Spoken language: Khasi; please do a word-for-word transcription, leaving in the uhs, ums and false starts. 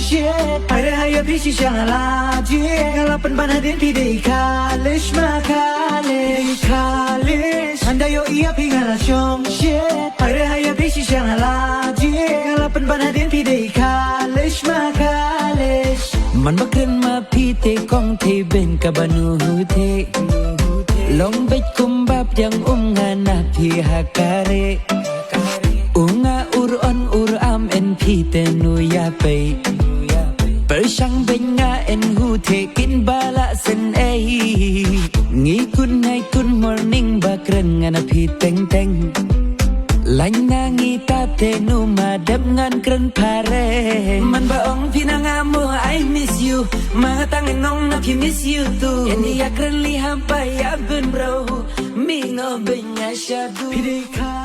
Shit, pyrkhat ïa phi shisha nga la jied. Nga la pynban hadien phi dei college ma college. College, hynda ïohi ïa phi nga la shong. Shit, pyrkhat ïa phi shisha nga la jied. Nga la pynban hadien phi dei college ma college. Man ba kren ma phi te kong te ben ka banu te. Long beit kumba pdiang um nga na phi ha kare. U nga ur on ur am en phi te nu ïa pei. Pyrshang beit nga en hu te kin ba la sen ei. Ngi kun nai kun morning ba kren nga na phi teng teng. Lain na ngi ta te nu ma dep ngan kren phareng. Man ba ong phi na nga mo I miss you. Ma nga tang en ong na phi miss you too. En ïa kren li ha ba ïa ben bro. Mi ngo ben nga shadu. Phi dei ka